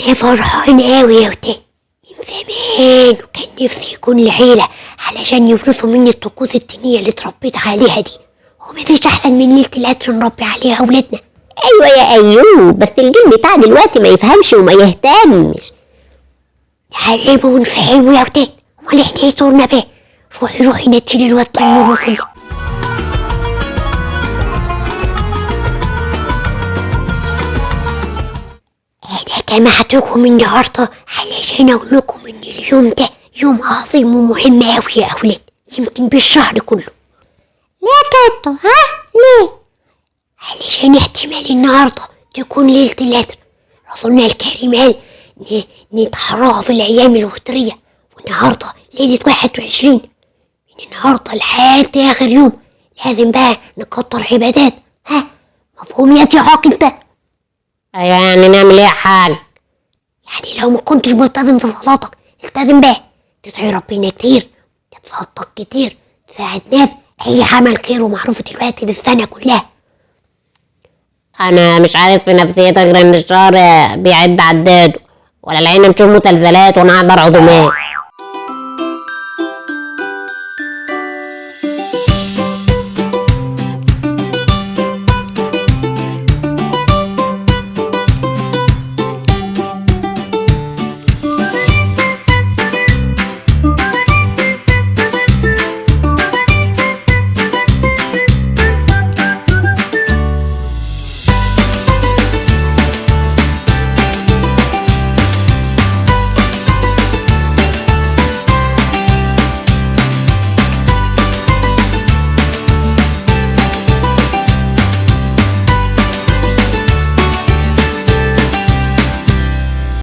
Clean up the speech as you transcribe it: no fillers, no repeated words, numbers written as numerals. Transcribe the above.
أنا فرحان أوي يا وتات، من زمان وكان نفسي يكون لي عيلة علشان يورثوا مني الطقوس الدينية اللي اتربيت عليها دي، ومفيش أحسن من ليلة القدر نربي عليها أولادنا. أيوة يا أيوب، بس الجيل بتاع دلوقتي ما يفهمش وما يهتمش. نعلمه ونفهمه يا وتات، أمال إحنا إيه دورنا بقى؟ روحي روحي ناديلي الواد تيمور وفله. أنا جمعتكم النهاردة علشان أقول لكم إن اليوم ده يوم عظيم ومهم أوي يا أولاد، يمكن بالشهر كله. ليه يا توتو؟ ها ليه؟ علشان احتمال النهاردة تكون ليلة القدر. رسولنا الكريم قال نتحراها في الأيام الوترية، والنهاردة ليلة 21، من النهاردة لحد آخر يوم لازم بقى نكتر عبادات. ها مفهوم يا دي انت؟ ايوه، يعني نعمل ايه يا حاج؟ يعني لو ما كنتش ملتزم في صلاتك التزم بقى، تدعي ربنا كتير، تتصدق كتير، تساعد ناس، اي عمل خير ومعروف دلوقتي بالسنة كلها. انا مش عارف في نفسيتك غير ان الشهر بيعد عداده، ولا العين نشوف مسلسلات وانا احضر عزومات.